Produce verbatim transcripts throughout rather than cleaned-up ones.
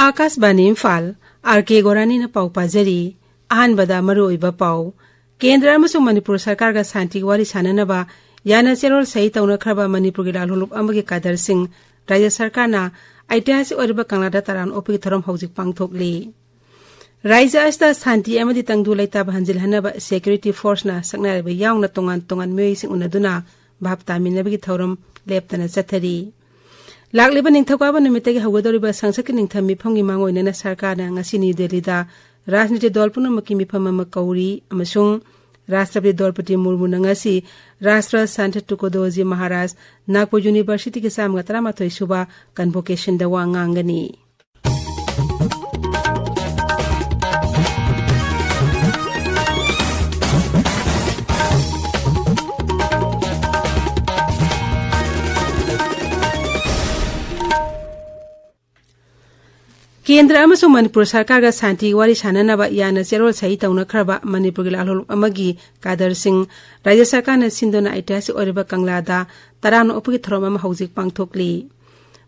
ꯑꯥꯀꯥꯁꯕꯥꯅꯤ Imphal, R ꯀꯦ ꯒꯣꯔꯥꯅꯤꯅ ꯄꯥꯎ ꯄꯥꯖꯔꯤ꯫ ꯑꯍꯥꯟꯕꯗ ꯃꯔꯨꯑꯣꯏꯕ ꯄꯥꯎ꯫ ꯀꯦꯟꯗ꯭ꯔ ꯑꯃꯁꯨꯡ ꯃꯅꯤꯄꯨꯔ ꯁꯔꯀꯥꯔꯒ ꯁꯥꯟꯇꯤꯒꯤ ꯋꯥꯔꯤ ꯁꯥꯟꯅꯅꯕ ꯌꯥꯅ ꯆꯦꯔꯣꯜ ꯁꯍꯤ ꯇꯧꯅꯈ꯭ꯔꯕ ꯃꯅꯤꯄꯨꯔꯒꯤ ꯂꯥꯜꯍꯧꯂꯨꯞ ꯑꯃꯒꯤ ꯀꯥꯗꯔꯁꯤꯡ ꯔꯥꯖ꯭ꯌ ꯁꯔꯀꯥꯔꯅ ꯑꯩꯇꯤꯍꯥꯁꯤꯛ ꯑꯣꯏꯔꯕ ꯀꯪꯂꯥꯗ ꯇꯔꯥꯝꯅ ꯑꯣꯛꯄꯒꯤ ꯊꯧꯔꯝ ꯍꯧꯖꯤꯛ ꯄꯥꯡꯊꯣꯛꯂꯤ꯫ ꯔꯥꯖ꯭ꯌ ꯑꯁꯤꯗ ꯁꯥꯟꯇꯤ ꯑꯃꯗꯤ ꯇꯪꯗꯨ ꯂꯩꯇꯥꯕ ꯍꯟꯖꯤꯜꯍꯟꯅꯕ ꯁꯦꯀ꯭ꯌꯨꯔꯤꯇꯤ ꯐꯣꯔꯁꯅ ꯁꯛꯅꯥꯏꯔꯕ ꯌꯥꯎꯅ ꯇꯣꯉꯥꯟ ꯇꯣꯉꯥꯟ ꯃꯤꯑꯣꯏꯁꯤꯡ ꯎꯅꯗꯨꯅ ꯚꯥꯞ ꯇꯥꯃꯤꯟꯅꯕꯒꯤ ꯊꯧꯔꯝ ꯂꯦꯞꯇꯅ ꯆꯠꯊꯔꯤ꯫ ꯂꯥꯛꯂꯤꯕ ꯅꯤꯡꯊꯧꯀꯥꯕ ꯅꯨꯃꯤꯠꯇꯒꯤ ꯍꯧꯒꯗꯧꯔꯤꯕ ꯁꯪꯁꯠꯀꯤ ꯅꯤꯡꯊꯝ ꯃꯤꯐꯝꯒꯤ ꯃꯥꯡꯑꯣꯏꯅꯅ ꯁꯔꯀꯥꯔꯅ ꯉꯁꯤ ꯅ꯭ꯌꯨ ꯗꯦꯜꯂꯤꯗ ꯔꯥꯖꯅꯤꯇꯤ ꯗꯣꯜ ꯄꯨꯝꯅꯃꯛꯀꯤ ꯃꯤꯐꯝ ꯑꯃ ꯀꯧꯔꯤ ꯑꯃꯁꯨꯡ ꯔꯥꯁꯇ꯭ꯔꯄꯇꯤ ꯗ꯭ꯔꯧꯄꯗꯤ ꯃꯨꯔꯃꯨꯅ ꯉꯁꯤ ꯔꯥꯁꯇ꯭ꯔ ꯁꯟꯊ ꯇꯨꯀꯣꯗꯣꯖꯤ ꯃꯍꯥꯔꯥꯖ ꯅꯥꯒꯄꯨꯔ ꯌꯨꯅꯤꯚꯔꯁꯤꯇꯤꯒꯤ ꯆꯥꯝꯃꯒ ꯇꯔꯥꯃꯥꯊꯣꯏ ꯁꯨꯕ ꯀꯟꯚꯣꯀꯦꯁꯟꯗ ꯋꯥ ꯉꯥꯡꯒꯅꯤ꯫ ꯀꯦꯟꯗ꯭ꯔ ꯑꯃꯁꯨꯡ ꯃꯅꯤꯄꯨꯔ ꯁꯔꯀꯥꯔꯒ ꯁꯥꯟꯇꯤꯒꯤ ꯋꯥꯔꯤ ꯁꯥꯟꯅꯅꯕ ꯌꯥꯅ ꯆꯦꯔꯣꯜ ꯁꯍꯤ ꯇꯧꯅꯈ꯭ꯔꯕ ꯃꯅꯤꯄꯨꯔꯒꯤ ꯂꯥꯜꯍꯧꯂꯨꯞ ꯑꯃꯒꯤ ꯀꯥꯗꯔꯁꯤꯡ ꯔꯥꯖ꯭ꯌ ꯁꯔꯀꯥꯔꯅ ꯁꯤꯟꯗꯨꯅ ꯑꯩꯇꯤꯍꯥꯁꯤꯛ ꯑꯣꯏꯔꯕ ꯀꯪꯂꯥꯗ ꯇꯔꯥꯝꯅ ꯑꯣꯛꯄꯒꯤ ꯊꯧꯔꯝ ꯑꯃ ꯍꯧꯖꯤꯛ ꯄꯥꯡꯊꯣꯛꯂꯤ꯫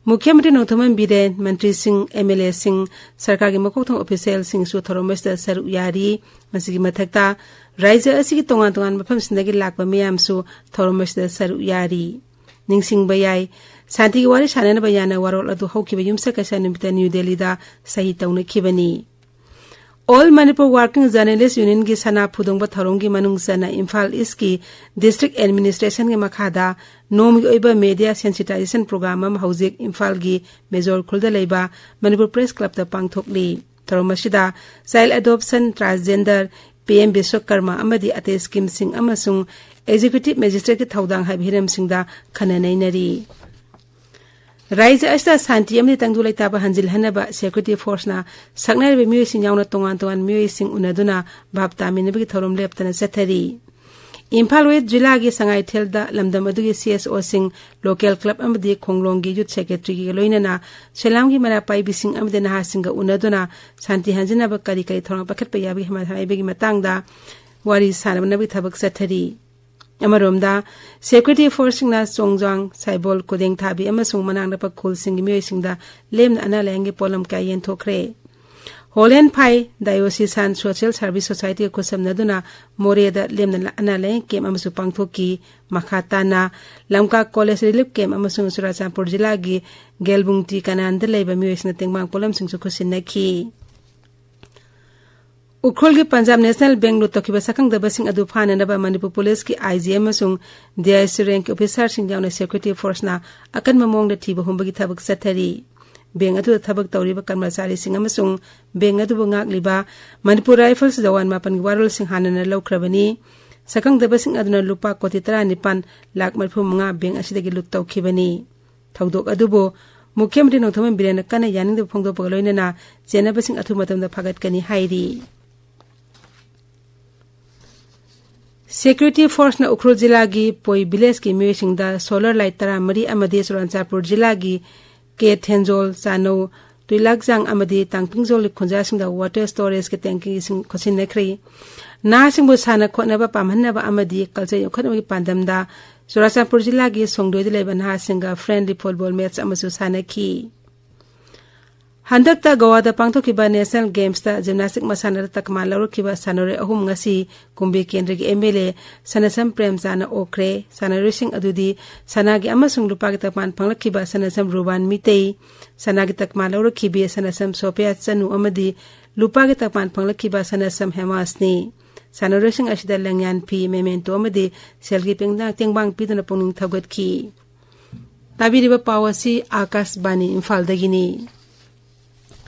ꯃꯨꯈ꯭ꯌ ꯃꯟꯇ꯭ꯔꯤ ꯅꯣꯡꯊꯣꯝꯕꯝ ꯕꯤꯔꯦꯟ, ꯃꯟꯇ꯭ꯔꯤꯁꯤꯡ, ꯑꯦꯝ ꯑꯦꯜ ꯑꯦꯁꯤꯡ, ꯁꯔꯀꯥꯔꯒꯤ ꯃꯀꯣꯛ ꯊꯣꯡꯕ ꯑꯣꯐꯤꯁꯤꯌꯦꯜꯁꯤꯡꯁꯨ ꯊꯧꯔꯝ ꯑꯁꯤꯗ ꯁꯔꯨꯛ ꯌꯥꯔꯤ꯫ ꯃꯁꯤꯒꯤ ꯃꯊꯛꯇ ꯔꯥꯖ꯭ꯌ ꯑꯁꯤꯒꯤ ꯇꯣꯉꯥꯟ ꯇꯣꯉꯥꯟꯕ ꯃꯐꯝꯁꯤꯡꯗꯒꯤ ꯂꯥꯛꯄ ꯃꯤꯌꯥꯝꯁꯨ ꯊꯧꯔꯝ ꯑꯁꯤꯗ ꯁꯔꯨꯛ ꯌꯥꯔꯤ꯫ ꯅꯤꯡꯁꯤꯡꯕ ꯌꯥꯏ, ꯁꯥꯟꯇꯤꯒꯤ ꯋꯥꯔꯤ ꯁꯥꯟꯅꯅꯕ ꯌꯥꯅ ꯋꯥꯔꯣꯜ ꯑꯗꯨ ꯍꯧꯈꯤꯕ ꯌꯨꯝꯁꯀꯩꯁ ꯅꯨꯃꯤꯠꯇ ꯅ꯭ꯌꯨ ꯗꯦꯜꯂꯤꯗ ꯁꯍꯤ ꯇꯧꯅꯈꯤꯕꯅꯤ꯫ ꯑꯣꯜ ꯃꯅꯤꯄꯨꯔ ꯋꯥꯔꯀꯤꯡ ꯖꯔꯅꯦꯂꯤꯁ ꯌꯨꯅꯤꯌꯟꯒꯤ ꯁꯅꯥ ꯐꯨꯗꯣꯡꯕ ꯊꯧꯔꯝꯒꯤ ꯃꯅꯨꯡ ꯆꯟꯅ ꯏꯝꯐꯥꯜ ꯏꯁꯀꯤ ꯗꯤꯁꯇ꯭ꯔꯤꯛ ꯑꯦꯗꯃꯤꯅꯤꯁꯇ꯭ꯔꯦꯁꯟꯒꯤ ꯃꯈꯥꯗ ꯅꯣꯡꯃꯒꯤ ꯑꯣꯏꯕ ꯃꯦꯗꯤꯌꯥ ꯁꯦꯟꯁꯤꯇꯥꯏꯖꯦꯁꯟ ꯄ꯭ꯔꯣꯒ꯭ꯔꯥꯝ ꯑꯃ ꯍꯧꯖꯤꯛ ꯏꯝꯐꯥꯜꯒꯤ ꯃꯦꯖꯣꯔ ꯈꯨꯜꯗ ꯂꯩꯕ ꯃꯅꯤꯄꯨꯔ ꯄ꯭ꯔꯦꯁ ꯀ꯭ꯂꯕꯇ ꯄꯥꯡꯊꯣꯛꯂꯤ꯫ ꯊꯧꯔꯝ ꯑꯁꯤꯗ child adoption, transgender, P M Vishwakarma ꯑꯃꯗꯤ ꯑꯇꯩ ꯁ꯭ꯀꯤꯝꯁꯤꯡ ꯑꯃꯁꯨꯡ ꯑꯦꯛꯖꯤꯀ꯭ꯌꯨꯇꯤꯚ ꯃꯦꯖꯤꯁꯇ꯭ꯔꯦꯠꯀꯤ ꯊꯧꯗꯥꯡ ꯍꯥꯏꯕ ꯍꯤꯔꯝꯁꯤꯡꯗ ꯈꯟꯅ ꯅꯩꯅꯔꯤ꯫ ꯔꯥꯖ꯭ꯌ ꯑꯁꯤꯗ ꯁꯥꯟꯇꯤ ꯑꯃꯗꯤ ꯇꯪꯗꯨ ꯂꯩꯇꯥꯕ ꯍꯟꯖꯤꯜꯍꯟꯅꯕ ꯁꯦꯀ꯭ꯌꯨꯔꯤꯇꯤ ꯐꯣꯔꯁꯅ ꯁꯛꯅꯥꯏꯔꯕ ꯃꯤꯑꯣꯏꯁꯤꯡ ꯌꯥꯎꯅ ꯇꯣꯉꯥꯟ ꯇꯣꯉꯥꯟꯕ ꯃꯤꯑꯣꯏꯁꯤꯡ ꯎꯅꯗꯨꯅ ꯚꯥꯞ ꯇꯥꯃꯤꯟꯅꯕꯒꯤ ꯊꯧꯔꯝ ꯂꯦꯞꯇꯅ ꯆꯠꯊꯔꯤ꯫ ꯏꯝꯐꯥꯜ ꯋꯦꯁ ꯖꯤꯂꯥꯒꯤ ꯁꯉꯥꯏꯊꯦꯜꯗ ꯂꯝꯗꯝ ꯑꯗꯨꯒꯤ ꯁꯤ ꯑꯦꯁ ꯑꯣꯁꯤꯡ, ꯂꯣꯀꯦꯜ ꯀ꯭ꯂꯕ ꯑꯃꯗꯤ ꯈꯣꯡꯂꯣꯡꯒꯤ ꯌꯨꯠ ꯁꯦꯀ꯭ꯔꯦꯇꯔꯤꯒ ꯂꯣꯏꯅꯅ ꯁꯦꯂꯥꯝꯒꯤ ꯃꯩꯔꯥ ꯄꯥꯏꯕꯤꯁꯤꯡ ꯑꯃꯗꯤ ꯅꯍꯥꯁꯤꯡꯒ ꯎꯅꯗꯨꯅ ꯁꯥꯟꯇꯤ ꯍꯟꯖꯤꯟꯅꯕ ꯀꯔꯤ ꯀꯔꯤ ꯊꯧꯔꯥꯡ ꯄꯥꯏꯈꯠꯄ ꯌꯥꯕꯒꯦ ꯍꯥꯏꯕꯒꯤ ꯃꯇꯥꯡꯗ ꯋꯥꯔꯤ ꯁꯥꯟꯅꯅꯕꯒꯤ ꯊꯕꯛ ꯆꯠꯊꯔꯤ꯫ ꯑꯃꯔꯣꯝꯗ, ꯁꯦꯀ꯭ꯌꯨꯔꯤꯇꯤ ꯐꯣꯔꯁꯁꯤꯡꯅ ꯆꯣꯡꯖꯥꯡ, ꯁꯥꯏꯕꯣꯜ, ꯈꯨꯗꯦꯡ ꯊꯥꯕꯤ ꯑꯃꯁꯨꯡ ꯃꯅꯥꯛ ꯅꯛꯄ ꯈꯨꯜꯁꯤꯡꯒꯤ ꯃꯤꯑꯣꯏꯁꯤꯡꯗ ꯂꯦꯝꯅ ꯑꯅꯥ ꯂꯥꯌꯦꯡꯒꯤ ꯄꯣꯠꯂꯝ ꯀꯌꯥ ꯌꯦꯟꯊꯣꯛꯈ꯭ꯔꯦ꯫ ꯍꯣꯂꯦꯟ ꯐꯥꯏ ꯗꯥꯏꯑꯣꯁꯤꯁꯥꯟ ꯁꯣꯁꯤꯌꯦꯜ ꯁꯥꯔꯚꯤꯁ ꯁꯣꯁꯥꯏꯇꯤꯒ ꯈꯨꯠꯁꯝꯅꯗꯨꯅ ꯃꯣꯔꯦꯗ ꯂꯦꯝꯅ ꯑꯅꯥ ꯂꯥꯌꯦꯡ ꯀꯦꯝ ꯑꯃꯁꯨ ꯄꯥꯡꯊꯣꯛꯈꯤ꯫ ꯃꯈꯥ ꯇꯥꯅ ꯂꯝꯀꯥ ꯀꯣꯂꯦꯖ ꯔꯤꯂꯤꯐ ꯀꯦꯝ ꯑꯃꯁꯨꯡ ꯆꯨꯔꯥꯆꯥꯟꯄꯨꯔ ꯖꯤꯂꯥꯒꯤ ꯒꯦꯜꯕꯨꯡꯇꯤ ꯀꯅꯥꯟꯗ ꯂꯩꯕ ꯃꯤꯑꯣꯏꯁꯤꯡꯅ ꯇꯦꯡꯕꯥꯡ ꯄꯣꯠꯂꯝꯁꯤꯡꯁꯨ ꯈꯨꯠꯁꯤꯟꯅꯈꯤ꯫ ꯎꯈ꯭ꯔꯨꯜꯒꯤ ꯄꯟꯖꯥꯕ ꯅꯦꯁꯅꯦꯜ ꯕꯦꯡꯛ ꯂꯨꯠ ꯇꯧꯈꯤꯕ ꯁꯛꯈꯪꯗꯕꯁꯤꯡ ꯑꯗꯨ ꯐꯥꯅꯅꯕ ꯃꯅꯤꯄꯨꯔ ꯄꯨꯂꯤꯁꯀꯤ ꯑꯥꯏ ꯖꯤ ꯑꯃꯁꯨꯡ ꯗꯤ ꯑꯥꯏ ꯁꯤ ꯔꯦꯡꯛꯀꯤ ꯑꯣꯐꯤꯁꯥꯔꯁꯤꯡ ꯌꯥꯎꯅ ꯁꯦꯀ꯭ꯌꯨꯔꯤꯇꯤ ꯐꯣꯔꯁꯅ ꯑꯀꯟꯕ ꯃꯑꯣꯡꯗ ꯊꯤꯕ ꯍꯨꯝꯕꯒꯤ ꯊꯕꯛ ꯆꯠꯊꯔꯤ꯫ ꯕꯦꯡꯛ ꯑꯗꯨꯗ ꯊꯕꯛ ꯇꯧꯔꯤꯕ ꯀꯔꯃꯆꯥꯔꯤꯁꯤꯡ ꯑꯃꯁꯨꯡ ꯕꯦꯡꯛ ꯑꯗꯨꯕꯨ ꯉꯥꯛꯂꯤꯕ ꯃꯅꯤꯄꯨꯔ ꯔꯥꯏꯐꯜꯁ ꯖꯋꯥꯟ ꯃꯥꯄꯟꯒꯤ ꯋꯥꯔꯣꯜꯁꯤꯡ ꯍꯥꯟꯅꯅ ꯂꯧꯈ꯭ꯔꯕꯅꯤ꯫ ꯁꯛꯈꯪꯗꯕꯁꯤꯡ ꯑꯗꯨꯅ ꯂꯨꯄꯥ ꯀꯣꯇꯤ ꯇꯔꯥꯅꯤꯄꯥꯟ ꯂꯥꯈ ꯃꯔꯤꯐꯨ ꯃꯉꯥ ꯕꯦꯡꯛ ꯑꯁꯤꯗꯒꯤ ꯂꯨꯠ ꯇꯧꯈꯤꯕꯅꯤ꯫ ꯊꯧꯗꯣꯛ ꯑꯗꯨꯕꯨ ꯃꯨꯈ꯭ꯌ ꯃꯟꯇ꯭ꯔꯤ ꯅꯣꯡꯊꯣꯝꯕꯝ ꯕꯤꯔꯦꯟꯅ ꯀꯟꯅ ꯌꯥꯅꯤꯡꯗꯕ ꯐꯣꯡꯗꯣꯛꯄꯒ ꯂꯣꯏꯅꯅ ꯆꯦꯟꯅꯕꯁꯤꯡ ꯑꯊꯨꯕ ꯃꯇꯝꯗ ꯐꯥꯒꯠꯀꯅꯤ ꯍꯥꯏꯔꯤ꯫ ꯁꯦꯀ꯭ꯌꯨꯔꯤꯇꯤ ꯐꯣꯔꯁꯅ ꯎꯈ꯭ꯔꯨꯜ ꯖꯤꯂꯥꯒꯤ ꯄꯣꯏ ꯚꯤꯂꯦꯖꯀꯤ ꯃꯤꯑꯣꯏꯁꯤꯡꯗ ꯁꯣꯂꯔ ꯂꯥꯏꯠ ꯇꯔꯥꯃꯔꯤ ꯑꯃꯗꯤ ꯆꯨꯔꯥꯆꯥꯟꯄꯨꯔ ꯖꯤꯂꯥꯒꯤ ꯀꯦ ꯊꯦꯟꯖꯣꯜ, ꯆꯥꯅꯧ, ꯇꯨꯏꯂꯥꯛꯖꯥꯡ ꯑꯃꯗꯤ ꯇꯥꯡꯄꯤꯡꯖꯣꯜꯒꯤ ꯈꯨꯟꯖꯥꯁꯤꯡꯗ ꯋꯥꯇꯔ ꯁ꯭ꯇꯣꯔꯦꯖꯀꯤ ꯇꯦꯡꯀꯤꯁꯤꯡ ꯈꯨꯠꯁꯤꯟꯅꯈ꯭ꯔꯤ꯫ ꯅꯍꯥꯁꯤꯡꯕꯨ ꯁꯥꯟꯅ ꯈꯣꯠꯅꯕ ꯄꯥꯝꯍꯟꯅꯕ ꯑꯃꯗꯤ ꯀꯜꯆꯔ ꯌꯣꯛꯈꯠꯅꯕꯒꯤ ꯄꯥꯟꯗꯝꯗ ꯆꯨꯔꯥꯆꯥꯟꯄꯨꯔ ꯖꯤꯂꯥꯒꯤ ꯁꯣꯡꯗꯣꯏꯗ ꯂꯩꯕ ꯅꯍꯥꯁꯤꯡꯒ ꯐ꯭ꯔꯦꯟꯗꯂꯤ ꯐꯨꯠꯕꯣꯜ ꯃꯦꯠꯆ ꯑꯃꯁꯨ ꯁꯥꯟꯅꯈꯤ꯫ ꯍꯟꯗꯛꯇ ꯒꯣꯋꯥꯗ ꯄꯥꯡꯊꯣꯛꯈꯤꯕ ꯅꯦꯁꯅꯦꯜ ꯒꯦꯝꯁꯇ ꯖꯤꯝꯅꯥꯁꯇꯤꯛ ꯃꯁꯥꯟꯅꯗ ꯇꯛꯃꯥꯟ ꯂꯧꯔꯛꯈꯤꯕ ꯁꯥꯟꯅꯔꯣꯏ ꯑꯍꯨꯝ ꯉꯁꯤ ꯀꯨꯝꯕꯤ ꯀꯦꯟꯗ꯭ꯔꯒꯤ ꯑꯦꯝ ꯑꯦꯜ ꯑꯦ ꯁꯅꯁꯝ ꯄ꯭ꯔꯦꯝꯆꯥꯟꯅ ꯑꯣꯛꯈ꯭ꯔꯦ꯫ ꯁꯥꯟꯅꯔꯣꯏꯁꯤꯡ ꯑꯗꯨꯗꯤ ꯁꯅꯥꯒꯤ ꯑꯃꯁꯨꯡ ꯂꯨꯄꯥꯒꯤ ꯇꯛꯃꯥꯟ ꯐꯪꯂꯛꯈꯤꯕ ꯁꯅꯁꯝ ꯔꯨꯕꯥꯟ ꯃꯤꯇꯩ, ꯁꯅꯥꯒꯤ ꯇꯛꯃꯥꯟ ꯂꯧꯔꯛꯈꯤꯕꯤ ꯁꯅꯁꯝ ꯁꯣꯐꯤꯌꯥ ꯆꯅꯨ ꯑꯃꯗꯤ ꯂꯨꯄꯥꯒꯤ ꯇꯛꯃꯥꯟ ꯐꯪꯂꯛꯈꯤꯕ ꯁꯅꯁꯝ ꯍꯦꯃꯥꯁꯅꯤ꯫ ꯁꯥꯟꯅꯔꯣꯏꯁꯤꯡ ꯑꯁꯤꯗ ꯂꯪꯌꯥꯟ ꯐꯤ, ꯃꯦꯃꯦꯟꯇꯣ ꯑꯃꯗꯤ ꯁꯦꯜꯒꯤ ꯇꯦꯡꯕꯥꯡ ꯄꯤꯗꯨꯅ ꯄꯨꯛꯅꯤꯡ ꯊꯧꯒꯠꯈꯤ꯫ ꯇꯥꯕꯤꯔꯤꯕ ꯄꯥꯎ ꯑꯁꯤ ꯑꯥꯀꯥꯁꯕꯥꯅꯤ ꯏꯝꯐꯥꯜꯗꯒꯤꯅꯤ꯫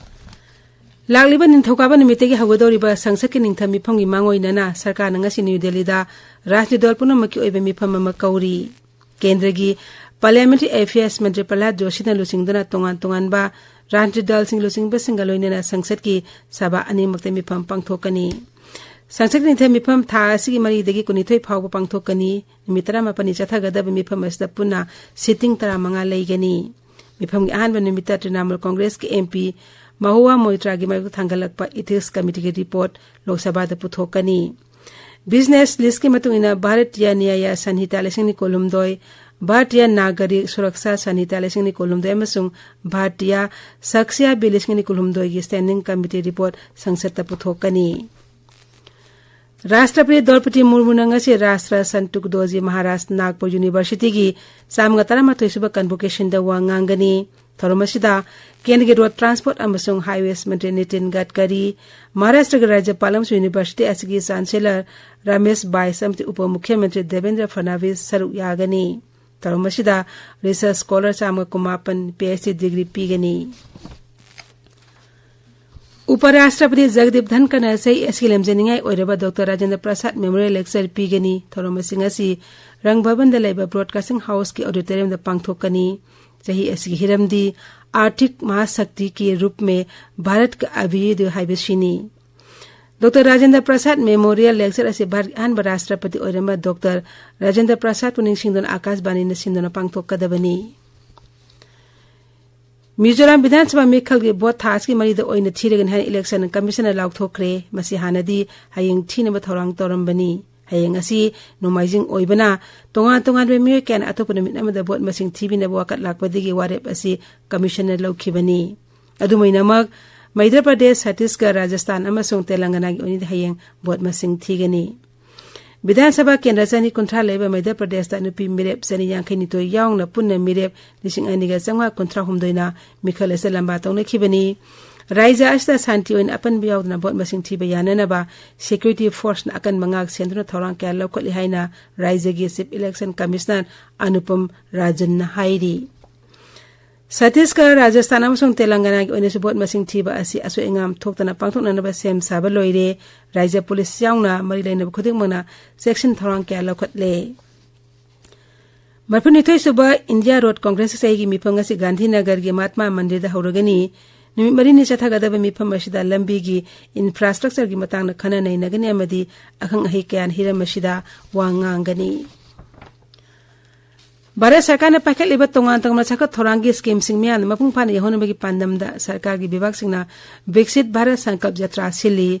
ꯂꯥꯛꯂꯤꯕ ꯅꯤꯡꯊꯧꯀꯥꯕ ꯅꯨꯃꯤꯠꯇꯒꯤ ꯍꯧꯒꯗꯧꯔꯤꯕ ꯁꯪꯁꯠꯀꯤ ꯅꯤꯡꯊꯝ ꯃꯤꯐꯝꯒꯤ ꯃꯥꯡꯑꯣꯏꯅꯅ ꯁꯔꯀꯥꯔꯅ ꯉꯁꯤ ꯅ꯭ꯌꯨ ꯗꯦꯜꯂꯤꯗ ꯔꯥꯖꯅꯤꯇꯤ ꯗꯜ ꯄꯨꯝꯅꯃꯛꯀꯤ ꯑꯣꯏꯕ ꯃꯤꯐꯝ ꯑꯃ ꯀꯧꯔꯤ꯫ ꯀꯦꯟꯗ꯭ꯔꯒꯤ ꯄꯥꯔꯂꯤꯌꯥꯃꯦꯟꯇꯔꯤ ꯑꯦꯐꯤꯌꯔꯁ ꯃꯟꯇ꯭ꯔꯤ ꯄ꯭ꯔꯍꯂꯥꯗ ꯖꯣꯁꯤꯅ ꯂꯨꯆꯤꯡꯗꯨꯅ ꯇꯣꯉꯥꯟ ꯇꯣꯉꯥꯟꯕ ꯔꯥꯖꯅꯤꯇꯤ ꯗꯜꯁꯤꯡ ꯂꯨꯆꯤꯡꯕꯁꯤꯡꯒ ꯂꯣꯏꯅꯅ ꯁꯪꯁꯠꯀꯤ ꯁꯚꯥ ꯑꯅꯤꯃꯛꯇ ꯃꯤꯐꯝ ꯄꯥꯡꯊꯣꯛꯀꯅꯤ꯫ ꯁꯪꯁꯠꯀꯤ ꯅꯤꯡꯊꯝ ꯃꯤꯐꯝ ꯊꯥ ꯑꯁꯤꯒꯤ ꯃꯔꯤꯗꯒꯤ ꯀꯨꯟꯅꯤꯊꯣꯏ ꯐꯥꯎꯕ ꯄꯥꯡꯊꯣꯛꯀꯅꯤ꯫ ꯅꯨꯃꯤꯠ ꯇꯔꯥꯃꯥꯄꯟꯅꯤ ꯆꯠꯊꯒꯗꯕ ꯃꯤꯐꯝ ꯑꯁꯤꯗ ꯄꯨꯟꯅ ꯁꯤꯇꯤꯡ ꯇꯔꯥꯃꯉꯥ ꯂꯩꯒꯅꯤ꯫ ꯃꯤꯐꯝꯒꯤ ꯑꯍꯥꯟꯕ ꯅꯨꯃꯤꯠꯇ ꯇ꯭ꯔꯤꯅꯥꯃꯨꯜ ꯀꯣꯡꯒ꯭ꯔꯦꯁꯀꯤ ꯑꯦꯝ ꯄꯤ ꯃꯍꯨꯋꯥ ꯃꯣꯏꯇ꯭ꯔꯥꯒꯤ ꯃꯥꯌꯣꯛꯇ ꯊꯥꯡꯒꯠꯂꯛꯄ ꯏꯊꯤꯛꯁ ꯀꯃꯤꯇꯤꯒꯤ ꯔꯤꯄꯣꯔꯠ ꯂꯣꯛ ꯁꯚꯥꯗ ꯄꯨꯊꯣꯛꯀꯅꯤ꯫ Business listꯀꯤ ꯃꯇꯨꯡ ꯏꯟꯅ ꯚꯥꯔꯇꯤꯌꯥ ꯅ꯭ꯌꯥꯌꯥ ꯁꯟꯍꯤꯇꯥ ꯂꯤꯁꯤꯡ ꯑꯅꯤ ꯀꯨꯟꯍꯨꯝꯗꯣꯏ, ꯚꯥꯔꯇꯤꯌꯥ ꯅꯥꯒꯔꯤꯛ ꯁꯨꯔꯛꯁꯥ ꯁꯟꯍꯤꯇꯥ ꯂꯤꯁꯤꯡ ꯑꯅꯤ ꯀꯨꯟꯍꯨꯝꯗꯣꯏ ꯑꯃꯁꯨꯡ ꯚꯥꯔꯇꯤꯌꯥ ꯁꯥꯛꯁ꯭ꯌꯥ ꯕꯤꯜ ꯂꯤꯁꯤꯡ ꯑꯅꯤ ꯀꯨꯟꯍꯨꯝꯗꯣꯏꯒꯤ Standing Committee report ꯁꯪꯁꯠꯇ ꯄꯨꯊꯣꯛꯀꯅꯤ꯫ ꯔꯥꯁꯇ꯭ꯔꯄꯇꯤ ꯗ꯭ꯔꯧꯄꯗꯤ ꯃꯨꯔꯃꯨꯅ ꯉꯁꯤ ꯔꯥꯁꯇ꯭ꯔ ꯁꯟꯇ ꯇꯨꯀꯗꯣꯖꯤ ꯃꯍꯥꯔꯥꯖ ꯅꯥꯒꯄꯨꯔ ꯌꯨꯅꯤꯚꯔꯁꯤꯇꯤꯒꯤ ꯆꯥꯝꯃꯒ ꯇꯔꯥꯃꯥꯊꯣꯏ ꯁꯨꯕ convocationꯗ ꯋꯥ ꯉꯥꯡꯒꯅꯤ꯫ ꯊꯧꯔꯝ ꯑꯁꯤꯗ ꯀꯦꯟꯗ꯭ꯔꯒꯤ ꯔꯣꯗ ꯇ꯭ꯔꯥꯟꯁꯄꯣꯔꯠ ꯑꯃꯁꯨꯡ ꯍꯥꯏꯋꯦꯁ ꯃꯟꯇ꯭ꯔꯤ ꯅꯤꯇꯤꯟ ꯒꯗꯀꯔꯤ, ꯃꯍꯥꯔꯥꯁꯇ꯭ꯔꯒꯤ ꯔꯥꯖ꯭ꯌꯄꯥꯜ ꯑꯃꯁꯨꯡ ꯌꯨꯅꯤꯚꯔꯁꯤꯇꯤ ꯑꯁꯤꯒꯤ ꯆꯥꯟꯁꯦꯂꯔ ꯔꯥꯃꯦꯁ ꯕꯥꯏꯁ ꯑꯃꯗꯤ ꯎꯄ ꯃꯨꯈ꯭ꯌ ꯃꯟꯇ꯭ꯔꯤ ꯗꯦꯕꯦꯟꯗ꯭ꯔ ꯐꯗꯅꯕꯤꯁ ꯁꯔꯨꯛ ꯌꯥꯒꯅꯤ꯫ ꯊꯧꯔꯝ ꯑꯁꯤꯗ research scholar ꯆꯥꯝꯃꯒ ꯀꯨꯟꯃꯥꯄꯟ PhD degree ꯄꯤꯒꯅꯤ꯫ ꯎꯄ ꯔꯥꯁꯇ꯭ꯔꯄꯇꯤ ꯖꯒꯗꯤꯞ ꯙꯟꯀꯔꯅ ꯆꯍꯤ ꯑꯁꯤꯒꯤ ꯂꯝꯖꯤꯡꯅꯤꯡꯉꯥꯏ ꯑꯣꯏꯔꯕ ꯗꯣꯛꯇꯔ ꯔꯥꯖꯦꯟꯗ꯭ꯔ ꯄ꯭ꯔꯁꯥꯗ ꯃꯦꯃꯣꯔꯤꯌꯦꯜ ꯂꯦꯛꯆꯔ ꯄꯤꯒꯅꯤ꯫ ꯊꯧꯔꯝ ꯑꯁꯤꯡ ꯑꯁꯤ ꯔꯪ ꯚꯕꯟꯗ ꯂꯩꯕ ꯕ꯭ꯔꯣꯗꯀꯥꯁꯇꯤꯡ ꯍꯥꯎꯁꯀꯤ ꯑꯣꯗꯤꯇꯣꯔꯤꯌꯝꯗ ꯄꯥꯡꯊꯣꯛꯀꯅꯤ꯫ ꯆꯍꯤ ꯑꯁꯤꯒꯤ ꯍꯤꯔꯝꯗꯤ ꯑꯥꯔꯊꯤꯛ ꯃꯍꯥꯁꯛꯇꯤ ꯀꯤ ꯔꯨꯞ ꯃꯦ ꯚꯥꯔꯠ ꯀ ꯑꯚ꯭ꯌꯨꯗꯌ ꯍꯥꯏꯕꯁꯤꯅꯤ꯫ ꯗꯣꯛꯇꯔ ꯔꯥꯖꯦꯟꯗ꯭ꯔ ꯄ꯭ꯔꯁꯥꯗ ꯃꯦꯃꯣꯔꯤꯌꯦꯜ ꯂꯦꯛꯆꯔ ꯑꯁꯤ ꯚꯥꯔꯠꯀꯤ ꯑꯍꯥꯟꯕ ꯔꯥꯁꯇ꯭ꯔꯄꯇꯤ ꯑꯣꯏꯔꯝꯕ ꯗꯣꯛꯇꯔ ꯔꯥꯖꯦꯟꯗ꯭ꯔ ꯄ꯭ꯔꯁꯥꯗꯄꯨ ꯅꯤꯡꯁꯤꯡꯗꯨꯅ ꯑꯥꯀꯥꯁꯕꯥꯅꯤꯅ ꯁꯤꯟꯗꯨꯅ ꯄꯥꯡꯊꯣꯛꯀꯗꯕꯅꯤ꯫ ꯃꯤꯖꯣꯔꯥꯝ ꯕꯤꯙꯥꯟ ꯁꯚꯥ ꯃꯤꯈꯜꯒꯤ ꯚꯣꯠ ꯊꯥ ꯑꯁꯤꯒꯤ ꯃꯔꯤꯗ ꯑꯣꯏꯅ ꯊꯤꯔꯒꯅꯤ ꯍꯥꯏꯅ ꯏꯂꯦꯛꯁꯟ ꯀꯃꯤꯁꯟꯅ ꯂꯥꯎꯊꯣꯛꯈ꯭ꯔꯦ꯫ ꯃꯁꯤ ꯍꯥꯟꯅꯗꯤ ꯍꯌꯦꯡ ꯊꯤꯅꯕ ꯊꯧꯔꯥꯡ ꯇꯧꯔꯝꯕꯅꯤ꯫ ꯍꯌꯦꯡ ꯑꯁꯤ ꯅꯣꯡꯃꯥꯏꯖꯤꯡ ꯑꯣꯏꯕꯅ ꯇꯣꯉꯥꯟ ꯇꯣꯉꯥꯟꯕ ꯃꯤꯑꯣꯏ ꯀꯌꯥꯅ ꯑꯇꯣꯞꯄ ꯅꯨꯃꯤꯠ ꯑꯃꯗ ꯚꯣꯠ ꯃꯁꯤꯡ ꯊꯤꯕꯤꯅꯕ ꯋꯥꯀꯠ ꯂꯥꯛꯄꯗꯒꯤ ꯋꯥꯔꯦꯞ ꯑꯁꯤ ꯀꯃꯤꯁꯟꯅ ꯂꯧꯈꯤꯕꯅꯤ꯫ ꯑꯗꯨꯃꯥꯏꯅꯃꯛ ꯃꯩꯙ꯭ꯔ ꯄ꯭ꯔꯗꯦꯁ, ꯁꯠꯇꯤꯁꯒꯔ, ꯔꯥꯖꯁꯊꯥꯟ ꯑꯃꯁꯨꯡ ꯇꯦꯂꯪꯒꯅꯥꯒꯤ ꯑꯣꯏꯅꯗꯤ ꯍꯌꯦꯡ ꯚꯣꯠ ꯃꯁꯤꯡ ꯊꯤꯒꯅꯤ꯫ ꯕꯤꯙꯥꯟ ꯁꯚꯥ ꯀꯦꯟꯗ꯭ꯔ ꯆꯅꯤ ꯀꯨꯟꯊ꯭ꯔꯥ ꯂꯩꯕ ꯃꯩꯙ꯭ꯔ ꯄ꯭ꯔꯗꯦꯁꯇ ꯅꯨꯄꯤ ꯃꯤꯔꯦꯞ ꯆꯅꯤ ꯌꯥꯡꯈꯩ ꯅꯤꯊꯣꯏ ꯌꯥꯎꯅ ꯄꯨꯟꯅ ꯃꯤꯔꯦꯞ ꯂꯤꯁꯤꯡ ꯑꯅꯤꯒ ꯆꯥꯝꯃꯉꯥ ꯀꯨꯟꯊ꯭ꯔꯥ ꯍꯨꯝꯗꯣꯏꯅ ꯃꯤꯈꯜ ꯑꯁꯤꯗ ꯂꯝꯕꯥ ꯇꯧꯅꯈꯤꯕꯅꯤ꯫ ꯔꯥꯏꯖ꯭ꯌ ꯑꯁꯤꯗ ꯁꯥꯟꯇꯤ ꯑꯣꯏꯅ ꯑꯄꯟꯕ ꯌꯥꯎꯗꯅ ꯚꯣꯠ ꯃꯁꯤꯡ ꯊꯤꯕ ꯌꯥꯅꯅꯕ security forceꯅ ꯑꯀꯟꯕ ꯉꯥꯛ ꯁꯦꯟꯗꯨꯅ ꯊꯧꯔꯥꯡ ꯀꯌꯥ ꯂꯧꯈꯠꯂꯤ ꯍꯥꯏꯅ ꯔꯥꯏꯖ꯭ꯌꯒꯤ Chief Election Commissioner ꯑꯅꯨꯄꯝ ꯔꯥꯖꯟꯅ ꯍꯥꯏꯔꯤ꯫ ꯁꯠꯇꯤꯁꯒꯔ, ꯔꯥꯖꯁꯊꯥꯟ ꯑꯃꯁꯨꯡ ꯇꯦꯂꯪꯒꯅꯥꯒꯤ ꯑꯣꯏꯅꯁꯨ ꯚꯣꯠ ꯃꯁꯤꯡ ꯊꯤꯕ ꯑꯁꯤ ꯑꯁꯣꯏ ꯑꯉꯥꯝ ꯊꯣꯛꯇꯅ ꯄꯥꯡꯊꯣꯛꯅꯅꯕ ꯁꯦꯝ ꯁꯥꯕ ꯂꯣꯏꯔꯦ꯫ ꯔꯥꯏꯖ꯭ꯌ ꯄꯨꯂꯤꯁ ꯌꯥꯎꯅ ꯃꯔꯤ ꯂꯩꯅꯕ ꯈꯨꯗꯤꯡꯃꯛꯅ ꯆꯦꯛꯁꯤꯟ ꯊꯧꯔꯥꯡ ꯀꯌꯥ ꯂꯧꯈꯠꯂꯦ꯫ ꯃꯔꯤꯐꯨꯅꯤꯊꯣꯏ ꯁꯨꯕ ꯏꯟꯗꯤꯌꯥ ꯔꯣꯗ ꯀꯣꯡꯒ꯭ꯔꯦꯁꯀꯤ ꯆꯍꯤꯒꯤ ꯃꯤꯐꯝ ꯉꯁꯤ ꯒꯥꯟꯙꯤꯅꯒꯔꯒꯤ ꯃꯍꯥꯠꯃꯥ ꯃꯟꯗꯤꯔꯗ ꯍꯧꯔꯒꯅꯤ꯫ ꯅꯨꯃꯤꯠ ꯃꯔꯤꯅꯤ ꯆꯠꯊꯒꯗꯕ ꯃꯤꯐꯝ ꯑꯁꯤꯗ ꯂꯝꯕꯤꯒꯤ infrastructureꯒꯤ ꯃꯇꯥꯡꯗ ꯈꯟꯅ ꯅꯩꯅꯒꯅꯤ ꯑꯃꯗꯤ ꯑꯈꯪ ꯑꯍꯩ ꯀꯌꯥꯅ ꯍꯤꯔꯝ ꯑꯁꯤꯗ ꯋꯥ ꯉꯥꯡꯒꯅꯤ꯫ ꯚꯥꯔꯠ ꯁꯔꯀꯥꯔꯅ ꯄꯥꯏꯈꯠꯂꯤꯕ ꯇꯣꯉꯥꯟ ꯇꯣꯉꯥꯟꯕ ꯆꯥꯎꯈꯠ ꯊꯧꯔꯥꯡꯒꯤ schemeꯁꯤꯡ ꯃꯤꯌꯥꯝꯗ ꯃꯄꯨꯡ ꯐꯥꯅ ꯌꯧꯍꯟꯅꯕꯒꯤ ꯄꯥꯟꯗꯝꯗ ꯁꯔꯀꯥꯔꯒꯤ ꯕꯤꯚꯥꯒꯁꯤꯡꯅ ꯕꯤꯛꯁꯤꯠ ꯚꯥꯔꯠ ꯁꯪꯀꯜꯞ ꯖꯇ꯭ꯔꯥ ꯁꯤꯜꯂꯤ꯫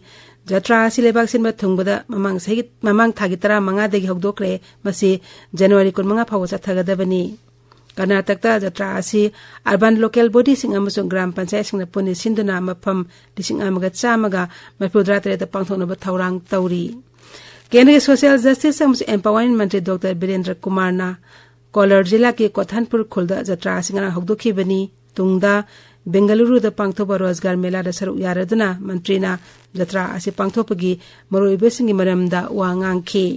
ꯖꯇ꯭ꯔꯥ ꯑꯁꯤ ꯂꯩꯕꯥꯛ ꯁꯤꯟꯕ ꯊꯨꯡꯕꯗ ꯃꯃꯥꯡ ꯆꯍꯤꯒꯤ, ꯃꯃꯥꯡ ꯊꯥꯒꯤ ꯇꯔꯥꯃꯉꯥꯗꯒꯤ ꯍꯧꯗꯣꯛꯈ꯭ꯔꯦ꯫ ꯃꯁꯤ ꯖꯅꯋꯥꯔꯤ ꯀꯨꯟꯃꯉꯥ ꯐꯥꯎꯕ ꯆꯠꯊꯒꯗꯕꯅꯤ꯫ ꯀꯔꯅꯥꯇꯀꯇ ꯖꯇ꯭ꯔꯥ ꯑꯁꯤ urban local bodyꯁꯤꯡ ꯑꯃꯁꯨꯡ ꯒ꯭ꯔꯥꯝ ꯄꯟꯆꯥꯌꯠꯁꯤꯡꯅ ꯄꯨꯟꯅ ꯁꯤꯟꯗꯨꯅ ꯃꯐꯝ ꯂꯤꯁꯤꯡ ꯑꯃꯒ ꯆꯥꯝꯃꯒ ꯃꯔꯤꯐꯨꯇꯔꯥ ꯇꯔꯦꯠꯇ ꯄꯥꯡꯊꯣꯛꯅꯕ ꯊꯧꯔꯥꯡ ꯇꯧꯔꯤ꯫ ꯀꯦꯟꯗ꯭ꯔꯒꯤ social justice ꯑꯃꯁꯨꯡ empowerment ꯃꯟꯇ꯭ꯔꯤ ꯗꯣꯛꯇꯔ ꯕꯤꯔꯦꯟꯗ꯭ꯔ ꯀꯨꯃꯥꯔꯅ ꯀꯣꯂꯔ ꯖꯤꯂꯥꯒꯤ ꯀꯣꯊꯥꯟꯄꯨꯔ ꯈꯨꯜꯗ ꯖꯇ꯭ꯔꯥ ꯑꯁꯤ ꯉꯔꯥꯡ ꯍꯧꯗꯣꯛꯈꯤꯕꯅꯤ꯫ ꯇꯨꯡꯗ ꯕꯦꯡꯒꯂꯨꯔꯨꯗ ꯄꯥꯡꯊꯣꯛꯄ ꯔꯣꯖꯒꯥꯔ ꯃꯦꯂꯥꯗ ꯁꯔꯨꯛ ꯌꯥꯔꯗꯨꯅ ꯃꯟꯇ꯭ꯔꯤꯅ ꯖꯇ꯭ꯔꯥ ꯑꯁꯤ ꯄꯥꯡꯊꯣꯛꯄꯒꯤ ꯃꯔꯨꯑꯣꯏꯕꯁꯤꯡꯒꯤ ꯃꯔꯝꯗ ꯋꯥ ꯉꯥꯡꯈꯤ꯫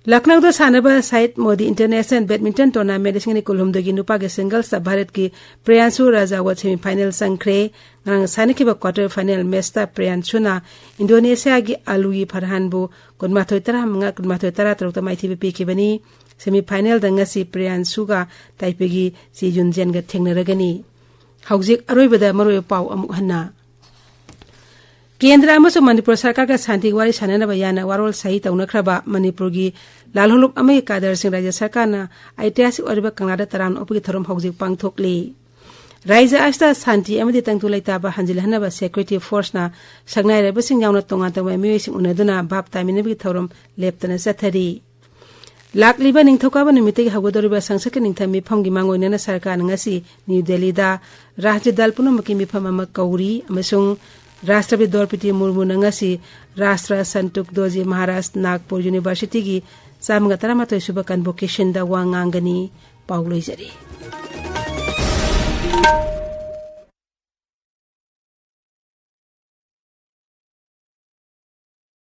ꯂꯈꯅꯧꯗ ꯁꯥꯟꯅꯕ ꯁꯥꯏꯗ ꯃꯣꯗꯤ International Badminton Tournament ꯂꯤꯁꯤꯡ ꯑꯅꯤ ꯀꯨꯟꯍꯨꯝꯗꯣꯏꯒꯤ ꯅꯨꯄꯥꯒꯤ ꯁꯤꯡꯒꯜꯁꯇ ꯚꯥꯔꯠꯀꯤ ꯄ꯭ꯔꯤꯌꯥꯟꯁꯨ ꯔꯥꯖꯥꯋꯠ semifinal ꯆꯪꯈ꯭ꯔꯦ꯫ ꯉꯔꯥꯡ ꯁꯥꯟꯅꯈꯤꯕ quarter final matchꯇ ꯄ꯭ꯔꯤꯌꯥꯟꯁꯨꯅ ꯏꯟꯗꯣꯅꯦꯁꯤꯌꯥꯒꯤ ꯑꯂꯨꯏ ꯐꯔꯍꯥꯟꯕꯨ ꯀꯨꯟꯃꯥꯊꯣꯏ ꯇꯔꯥꯃꯉꯥ, ꯀꯨꯟꯃꯥꯊꯣꯏ ꯇꯔꯥꯇꯔꯨꯛꯇ ꯃꯥꯏꯊꯤꯕ ꯄꯤꯈꯤꯕꯅꯤ꯫ Semifinalꯗ ꯉꯁꯤ ꯄ꯭ꯔꯤꯌꯥꯟꯁꯨꯒ ꯇꯥꯏꯄꯦꯒꯤ ꯆꯤ ꯌꯨꯟꯖꯦꯟꯒ ꯊꯦꯡꯅꯔꯒꯅꯤ꯫ ꯍꯧꯖꯤꯛ ꯑꯔꯣꯏꯕꯗ ꯃꯔꯨꯑꯣꯏꯕ ꯄꯥꯎ ꯑꯃꯨꯛ ꯍꯟꯅ꯫ ꯀꯦꯟꯗ꯭ꯔ ꯑꯃꯁꯨꯡ ꯃꯅꯤꯄꯨꯔ ꯁꯔꯀꯥꯔꯒ ꯁꯥꯟꯇꯤ ꯋꯥꯔꯤ ꯁꯥꯟꯅꯅꯕ ꯌꯥꯅ ꯋꯥꯔꯣꯜ ꯁꯍꯤ ꯇꯧꯅꯈ꯭ꯔꯕ ꯃꯅꯤꯄꯨꯔꯒꯤ ꯂꯥꯜꯍꯧꯂꯨꯞ ꯑꯃꯒꯤ ꯀꯥꯗꯔꯁꯤꯡ ꯔꯥꯖ꯭ꯌ ꯁꯔꯀꯥꯔꯅ ꯑꯩꯇꯤꯍꯥꯁꯤꯛ ꯑꯣꯏꯔꯤꯕ ꯀꯪꯂꯥꯗ ꯇꯔꯥꯝꯅ ꯑꯣꯛꯄꯒꯤ ꯊꯧꯔꯝ ꯍꯧꯖꯤꯛ ꯄꯥꯡꯊꯣꯛꯂꯤ꯫ ꯔꯥꯖ꯭ꯌ ꯑꯁꯤꯗ ꯁꯥꯟꯇꯤ ꯑꯃꯗꯤ ꯇꯪꯗꯨ ꯂꯩꯇꯥꯕ ꯍꯟꯖꯤꯜꯍꯟꯅꯕ security forceꯅ ꯁꯛꯅꯥꯏꯔꯕꯁꯤꯡ ꯌꯥꯎꯅ ꯇꯣꯉꯥꯟ ꯇꯣꯉꯥꯟꯕ ꯃꯤꯑꯣꯏꯁꯤꯡ ꯎꯅꯗꯨꯅ ꯚꯥꯞ ꯇꯥꯃꯤꯟꯅꯕꯒꯤ ꯊꯧꯔꯝ ꯂꯦꯞꯇꯅ ꯆꯠꯊꯔꯤ꯫ ꯂꯥꯛꯂꯤꯕ ꯅꯤꯡꯊꯧꯀꯥꯕ ꯅꯨꯃꯤꯠꯇꯒꯤ ꯍꯧꯒꯗꯧꯔꯤꯕ ꯁꯪꯁꯠꯀꯤ ꯅꯤꯡꯊꯝ ꯃꯤꯐꯝꯒꯤ ꯃꯥꯡꯑꯣꯏꯅꯅ ꯁꯔꯀꯥꯔꯅ ꯉꯁꯤ ꯅ꯭ꯌꯨ ꯗꯦꯜꯂꯤꯗ ꯔꯥꯖ꯭ꯌ ꯗꯜ ꯄꯨꯝꯅꯃꯛꯀꯤ ꯃꯤꯐꯝ ꯑꯃ ꯀꯧꯔꯤ ꯑꯃꯁꯨꯡ ꯔꯥꯁꯇ꯭ꯔꯄꯇꯤ ꯗ꯭ꯔꯧꯄꯗꯤ ꯃꯨꯔꯃꯨꯅ ꯉꯁꯤ ꯔꯥꯁꯇ꯭ꯔ ꯁꯟꯇꯨꯛ ꯗꯣꯖꯤ ꯃꯍꯥꯔꯥꯖ ꯅꯥꯒꯄꯨꯔ ꯌꯨꯅꯤꯚꯔꯁꯤꯇꯤꯒꯤ ꯆꯥꯝꯃꯒ ꯇꯔꯥꯃꯥꯊꯣꯏ ꯁꯨꯕ convocationꯗ ꯋꯥ ꯉꯥꯡꯒꯅꯤ꯫ ꯄꯥꯎ ꯂꯣꯏꯖꯔꯦ꯫